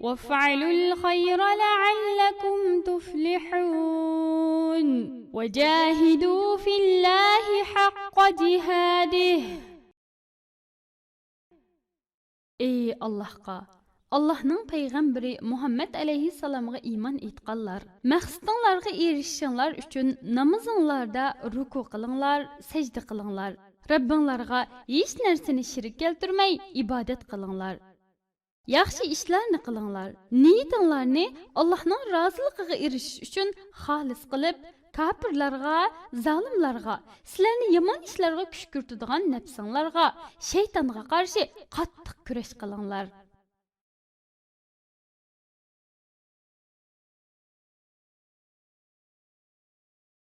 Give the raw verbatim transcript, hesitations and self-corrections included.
وافعلوا الخير لعلكم تفلحون. وجاهدوا في الله حق جهاده. ئى ئاللاھقا، ئاللاھنىڭ پەيغەمبىرى مۇھەممەد ئەلەيھىسسالامغا ئىمان ئېيتقانلار، مەقسىتىڭلارغا ئېرىشىشىڭلار ئۈچۈن نامىزىڭلاردا رۇكۇ قىلىڭلار، سەجدە قىلىڭلار. رەببىڭلارغا ھېچ نەرسىنى شېرىك كەلتۈرمەي ئىبادەت قىلىڭلار. ياخشى ئىشلارنى قىلىڭلار. نىيىتىڭلارنى ئاللاھنىڭ رازىلىقىغا ئېرىشىش ئۈچۈن خالىس قىلىپ، كاپىرلارغا، زالىملارغا، سىلەرنى يامان ئىشلارغا كۈشكۈرتىدىغان نەپسىڭلارغا، شەيتانغا قارشى قاتتىق كۈرەش قىلىڭلار.